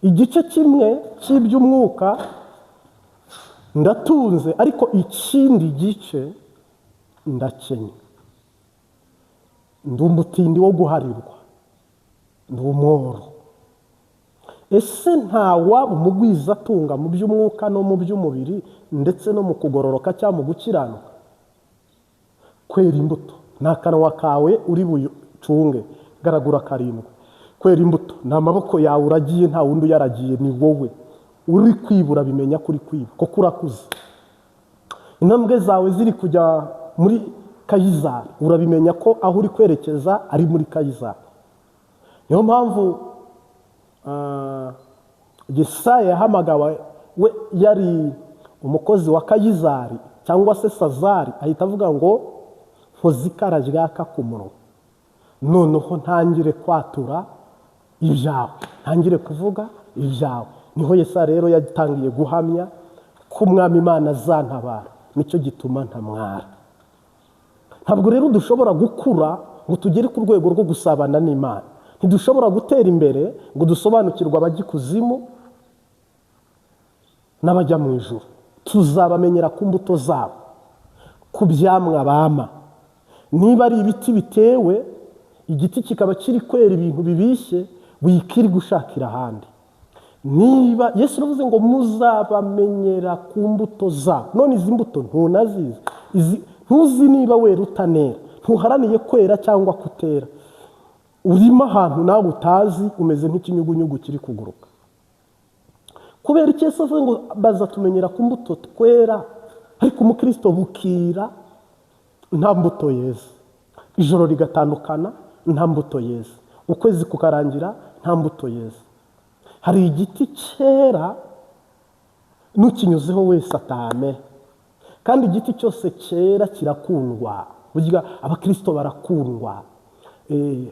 igice kimwe cy'iby'umwuka ndatunze ariko ikindi gice ndakenye, ndi umutindi wo guharirwa, ndi umworo. Ese ntawaba umugwizatunga mu by'umwuka no mu by'umubiri ndetse no mu kugororoka cyangwa mu gukiranuka? Kwera imbuto ni akanwa kawe uri bucunge, garagura 7. Kwera imbuto ni amaboko yawe uragiye, nta wundi uyaragiye, ni wowe uri kwibura, bimenya kuri kwiba kuko urakuze. Intambwe zawe ziri kujya muri Kayizari, urabimenya ko aho uri kwerekeza ari muri Kayizari. Niyo mpamvu Yesaya yahamagawe, we yari umukozi wa Kayizari cyangwa se Sazari, ahita avuga ngo nkoze ikara ryaka ku munwa, noneho ntangire kwatura ibyawe, ntangire kuvuga ibyawe. Niho Yesaya rero yatangiye guhamya ko Umwami Imana azantabara, nicyo gituma ntamwara. Ntabwo rero dushobora gukura ngo tugere ku rwego rwo gusabana n'Imana, ntidushobora gutera imbere ngo dusobanukirwe abajya ikuzimu n'abajya mu ijuru. Tuzabamenyera ku mbuto zabo, ku byamwa bama. Niba ari ibiti bitewe, igiti kikaba kiri kwera ibintu bibishye, wikiri gushakira ahandi. Niba Yesu aravuze ngo muzabamenyera ku mbuto zabo, none izi mbuto ntunazizi, ntuzi niba wera utanera, ntuharaniye kwera cyangwa kutera, urimo ahantu nawe utazi, umeze nk'ikinyugunyugu kiri kuguruka. Kubera icyo Yesu avuze ngo bazatumenyera ku mbuto twera, ariko umukristo bukira nta mbuto yeze, ijoro rigatandukana nta mbuto yeze, ukwezi kukarangira nta mbuto yeze. Hari igiti cyera n'ukinyuzeho wese atame, kandi igiti cyose cyera kirakundwa. Burya abakristo barakundwa,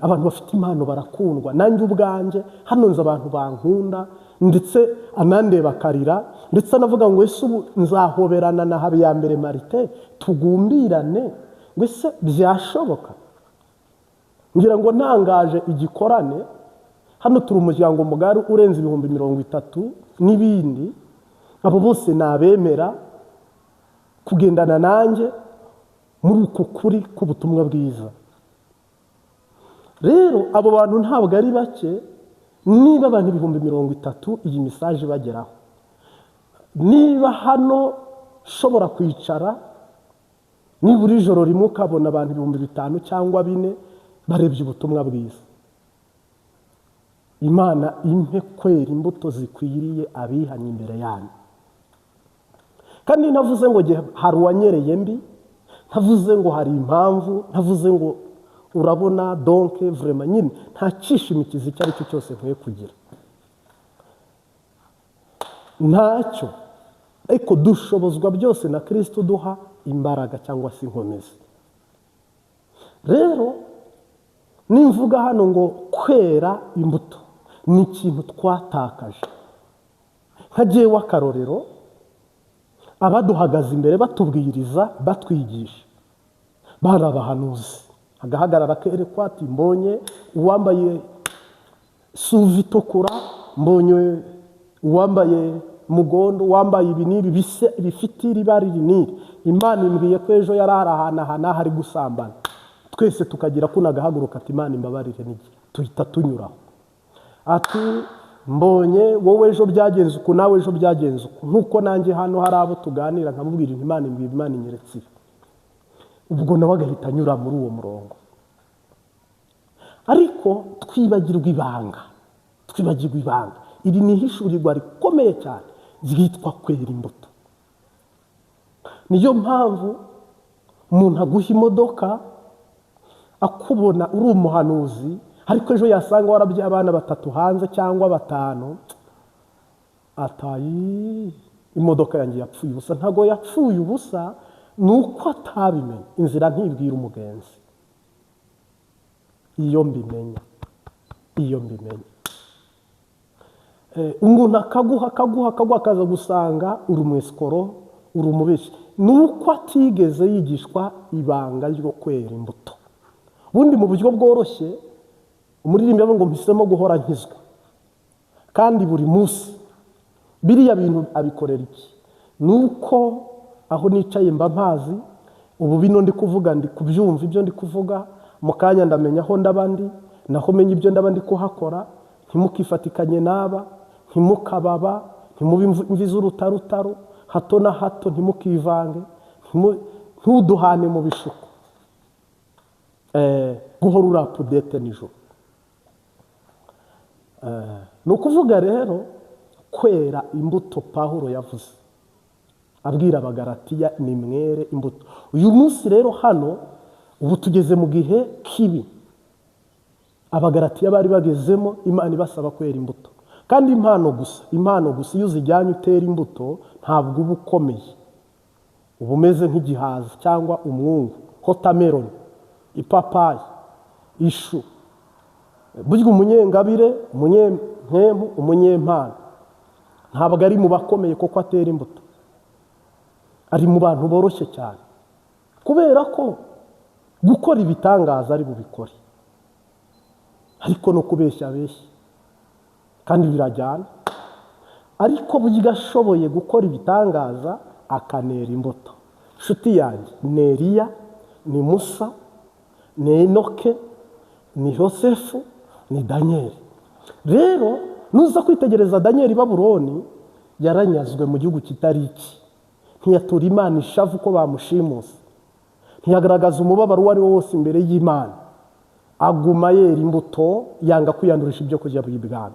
abantu bafite impano barakundwa. Nanjye ubwanjye hano nzi abantu bankunda, ndetse anandeba akarira, ndetse anavuga ngo ese ubu nzahoberana na Habiyambere Marite tugumbirane, ngo ese byashoboka? Ngira ngo ntangaje igikorane hano, turi umuryango mugari urenze 30,000 n'ibindi, abo bose nabemera kugendana nanjye muri uku kuri k'ubutumwa bwiza. Rero abo bantu ntabwo ari bake, niba abantu 30,000 iyi message bageraho, niba hano ushobora kwicara nibura ijoro rimwe ukabona abantu 5,000 cyangwa 4 barebye ubutumwa bwiza, Imana impe kwera imbuto zikwiriye abihanye imbere yanyu. Kandi ntavuze ngo hari uwanyereye mbi, ntavuze ngo hari impamvu, ntavuze ngo urabona donke vraiment nyine nta cyishimikizo icyo ari cyo cyose nkwiye kugira, ntacyo. Ariko dushobozwa byose na Kristo duha imbaraga cyangwa se inkomezi. Rero nimvuga hano ngo kwera imbuto ni ikintu twatakaje. Nka jyewe akarorero, abaduhagaze imbere batubwiriza batwigisha bari abahanuzi, agahagarara kerekwa ati mbonye uwambaye suvi itukura, mbonye uwambaye mugondo, wambaye ibi n'ibi bifite iri bara iri n'iri, Imana imbwiye ko ejo yari ari ahantu aha n'aha ari gusambana. Twese tukagira kuno agahaguruka ati Imana imbabarire n'igihe, tuhita tunyuraho. Ati mbonye wowe ejo byagenze uku, nawe ejo byagenze uku. Nkuko nanjye hano hari abo tuganira nkamubwira Imana imbwiye, Imana inyeretse ibi, ubwo nawe agahita anyura muri uwo murongo. Ariko twibagirwa ibanga, twibagirwa ibanga. Iri ni ihishurirwa rikomeye cyane ryitwa kwera imbuto. Niyo mpamvu umuntu aguha imodoka akubona uri umuhanuzi, ariko ejo yasanga warabyaye abana 3 hanze cyangwa 5, Atayi imodoka yanjye yapfuye ubusa. Ntabwo yapfuye ubusa, ni uko atabimenye. Inzira ntibwira umugenzi. Iyo mbimenya, iyo mbimenya. Umuntu akaguha akaguha akaguha, akaza gusanga uri umwesikoro, uri umubeshyi. Ni uko atigeze yigishwa ibanga ryo kwera imbuto. Ubundi mu buryo bworoshye, umuririmbyi avuga ngo mpisemo guhora nkizwa kandi buri munsi. Biriya bintu abikorera iki? Ni uko aho nicaye mba mpazi. Ubu bino ndi kuvuga ndi kubyumva, ibyo ndi kuvuga mu kanya ndamenya aho ndaba ndi, naho menya ibyo ndaba ndi kuhakora. Ntimukifatikanye n'aba, ntimukababa, ntimube imvi z'urutarutaru, hato na hato ntimukivange, ntuduhane mu bishuko. Guhora uri update nijoro. Ni ukuvuga rero kwera imbuto Pawulo yavuze abwira Abagaratiya, ni mwere imbuto. Uyu munsi rero hano ubu tugeze mu gihe kibi Abagaratiya bari bagezemo, Imana ibasaba kwera imbuto. Kandi impano gusa, impano gusa, iyo uzijyanye utera imbuto ntabwo uba ukomeye, uba umeze nk'igihaza cyangwa umwungu, watermelon, ipapayi, ishu. Burya umunyengabire, umunyempemu, umunyempano ntabwo ari mu bakomeye kuko atera imbuto, ari mu bantu boroshye cyane, kubera ko gukora ibitangaza ari bubikore, ariko no kubeshya abeshya, kandi birajyana. Ariko burya ashoboye gukora ibitangaza akanera imbuto. Inshuti yanjye, ni Eliya, ni Musa, ni Enoke, ni Yosefu, ni Daniyeli. Rero nuza kwitegereza Daniyeli, Babuloni yaranyazwe mu gihugu kitari iki, ntiyatura Imana ishavu ko bamushimuse, ntiyagaragaza umubabaro uwo ari wo wose imbere y'Imana, aguma yera imbuto, yanga kwiyandurisha ibyo kurya by'ibwami.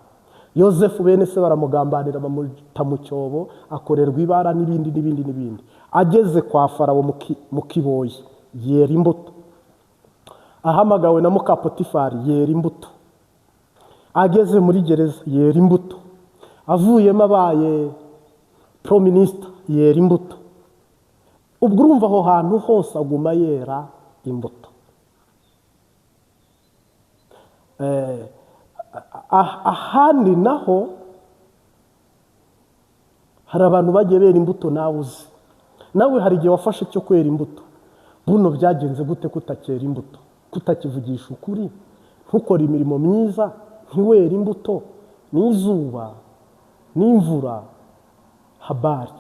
Yosefu bene se baramugambanira, bamuta mu cyobo, akorerwa ibara n'ibindi n'ibindi n'ibindi. Ageze kwa Farawo mu kiboyi yera imbuto. Ahamagawe na muka Potifari yera imbuto. Ageze muri gereza yera imbuto. Avuyemo abaye prime minister yera imbuto. Ubwo urumva aho hantu hose aguma yera imbuto. Ahandi naho hari abantu bagiye bera imbuto nawe uzi. Nawe hari igihe wafashe cyo kwera imbuto. Buno byagenze gute kutakera imbuto, kutakivugisha ukuri, ntukore imirimo myiza, ntiwere imbuto, n'izuba n'imvura habari?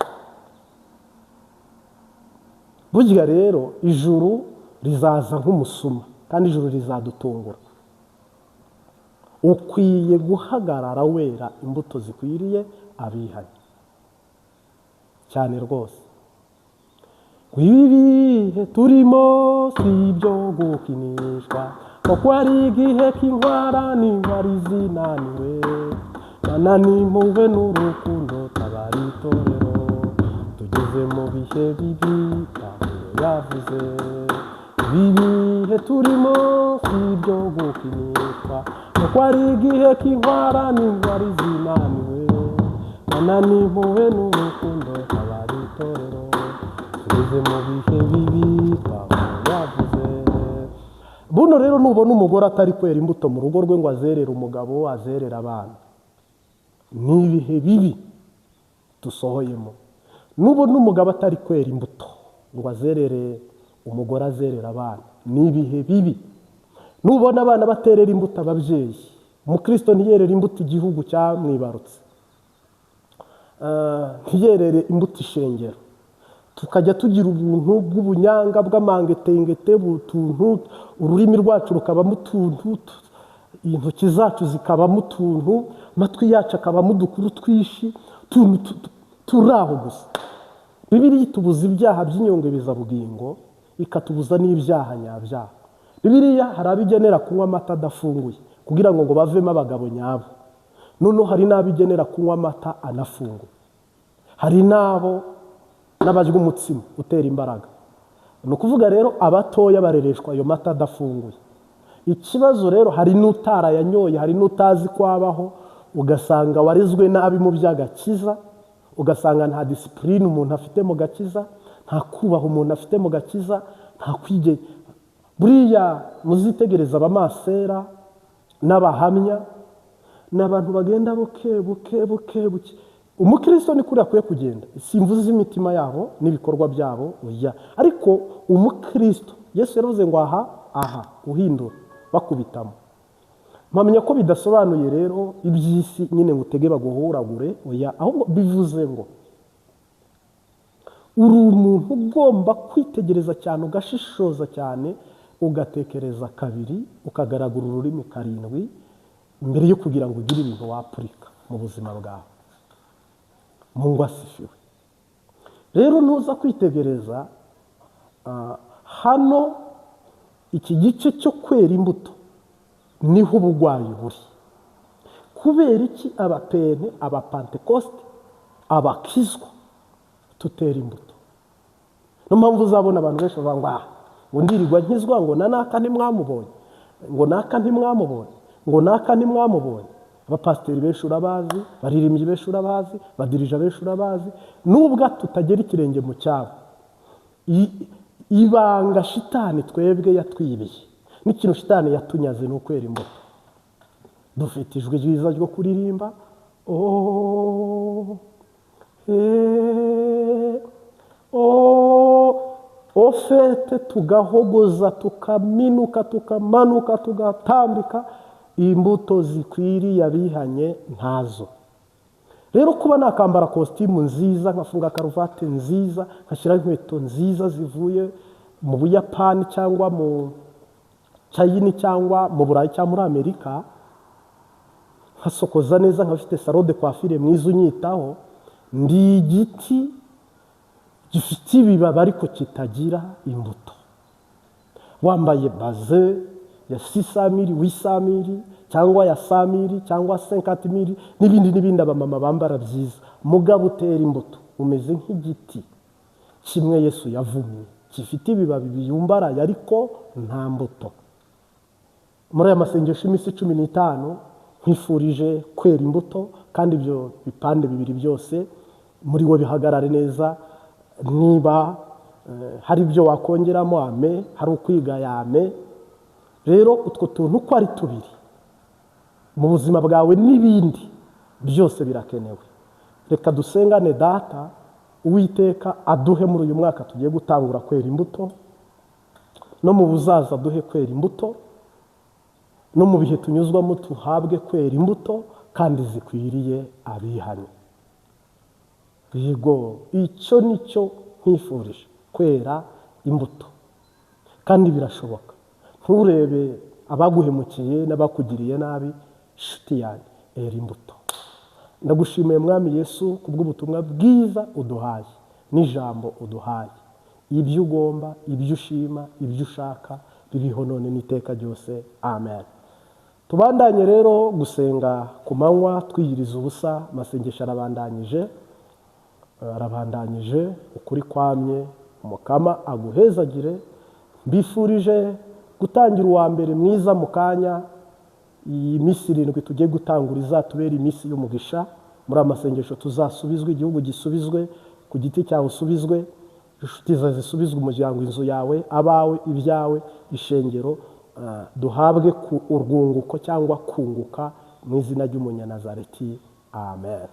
Burya rero ijuru rizaza nk'umusuma, kandi ijuru rizadutungura. Ukwiye guhagarara wera imbuto zikwiriye abihanye cyane rwose. Ibihe turimo si ibyo gukinishwa, kuko ari igihe k'intwara n'intwari zinaniwe. Mana n'impuhwe n'urukundo, tabara itorero, tugeze mu bihe bibi Pawulo yavuze. Ibihe turimo si ibyo gukinishwa, kuko ari igihe k'intwara n'intwari zinaniwe. Mana n'impuhwe n'urukundo, tabara itorero, tugeze mu bihe bibi Pawulo yavuze. Buno rero nubona umugore atari kwera imbuto mu rugo rwe ngo azerere umugabo, azerere abana, ni ibihe bibi dusohoyemo. Nubona umugabo atari kwera imbuto ngo azerere umugore, azerere abana, ni ibihe bibi. Nubona abana baterera imbuto ababyeyi, umukristo ntiyerere imbuto igihugu cyamwibarutse, ntiyerere imbuto ishengero, tukajya tugira ubuntu bw'ubunyanga bw'amangetengete butuntu, ururimi rwacu rukabamo utuntu, intoki zacu zikabamo utuntu, amatwi yacu akabamo udukuru twishi, utuntu turi aho gusa. Bibiliya itubuza ibyaha by'inyongerezabugingo, ikatubuza n'ibyaha nyabyaha. Bibiliya hari abigenera kunywa amata adafunguye kugira ngo bavemo abagabo nyabo. Noneho hari n'abigenera kunywa amata anafunguye, hari n'abo n'abajya umutsima utera imbaraga. Ni ukuvuga rero abatoya barereshwa ayo mata adafunguye. Ikibazo rero hari n'utarayanyoye, hari n'utazi ko abaho, Ugasanga warezwe nabi mu by'agakiza, ugasanga nta discipline umuntu afite mu gakiza, nta kubaha umuntu afite mu gakiza, nta kwige. Buriya muzitegereza abamasera n'abahamya ni abantu bagenda buke buke buke buke. Umukristo ni kuri akwiye kugenda, simvuze imitima yabo n'ibikorwa byabo, oya, ariko umukristo Yesu yaravuze ngo aha aha uhindura bakubitamo. Mpamya ko bidasobanuye rero iby'isi nyine ngo utege baguhuragure, oya, ahubwo bivuze ngo uri umuntu ugomba kwitegereza cyane, ugashishoza cyane, ugatekereza kabiri, ukagaragura ururimi karindwi mbere yo kugira ngo ugire ibintu wapurika mu buzima bwawe. Mungu asifiwe. Rero ntuza kwitegereza hano iki gice cyo kwera imbuto niho ubugwayi buri. Kubera iki abapene, abapantekoste, abakizwa tutera imbuto? Niyo mpamvu uzabona abantu benshi bavuga ngo ngo ndirirwa nkizwa, ngo na naka ntimwamubonye, ngo naka ntimwamubonye, ngo naka ntimwamubonye. Abapasiteri benshi urabazi, baririmbyi benshi urabazi, badirija benshi urabazi, nubwo tutagera ikirenge mu cyabo. Ibanga shitani twebwe yatwibiye n'ikintu shitani yatunyaze ni ukwera imbuto. Dufite ijwi ryiza ryo kuririmba, oh, oh, ofete, tugahogoza, tukaminuka, tukamanuka, tugatambika, imbuto zikwiriye abihanye ntazo. Rero kuba nakambara kositimu nziza, nkafunga karuvati nziza, nkashyiraho inkweto nziza zivuye mu Buyapani cyangwa mu Chayini cyangwa mu Burayi cyangwa muri Amerika, nkasokoza neza, nkafite salon de coiffure mwiza unyitaho, ndi igiti gifite ibibabi ariko kitagira imbuto. Wambaye baze ya 600 000, 800 000 cyangwa ya 100 000 cyangwa 50 000 n'ibindi n'ibindi abamama bambara byiza, mugabo utera imbuto umeze nk'igiti kimwe Yesu yavumye gifite ibibabi biyumbaraye ariko nta mbuto. Muri aya masengesho y'iminsi 15 nkwifurije kwera imbuto, kandi ibyo bipande bibiri byose muri wo bihagarare neza. Niba hari ibyo wakongeramo ame, hari ukwiga yame. Rero utwo tuntu uko ari tubiri mu buzima bwawe n'ibindi byose birakenewe. Reka dusengane Data Uwiteka aduhe muri uyu mwaka tugiye gutangura kwera imbuto, no mu buzaza duhe kwera imbuto, no mu bihe tunyuzwamo tuhabwe kwera imbuto kandi zikwiriye abihanye. Yego, icyo nicyo nkwifurije, kwera imbuto, kandi birashoboka. Nturebe abaguhemukiye n'abakugiriye nabi, inshuti yanjye, era imbuto. Ndagushimiye Mwami Yesu kubw'ubutumwa bwiza uduhaye n'ijambo uduhaye. Ibyo ugomba, ibyo ushima, ibyo ushaka bibiho none n'iteka ryose. Amen. Tubandanye rero gusenga ku manywa twiyiriza ubusa, amasengesho arabandanyije, arabandanyije, ukuri kwamye. Umukama aguhezagire. Mbifurije gutangira uwa mbere mwiza mu kanya. Iyi minsi 7 tugiye gutangura izatubera iminsi y'umugisha. Muri amasengesho tuzasubizwe, igihugu gisubizwe, ku giti cyawe usubizwe, inshuti zawe zisubizwe, umuryango, inzu yawe, abawe, ibyawe, ishengero, duhabwe ku urwunguko cyangwa kunguka mu izina ry'Umunyanazareti. Amen.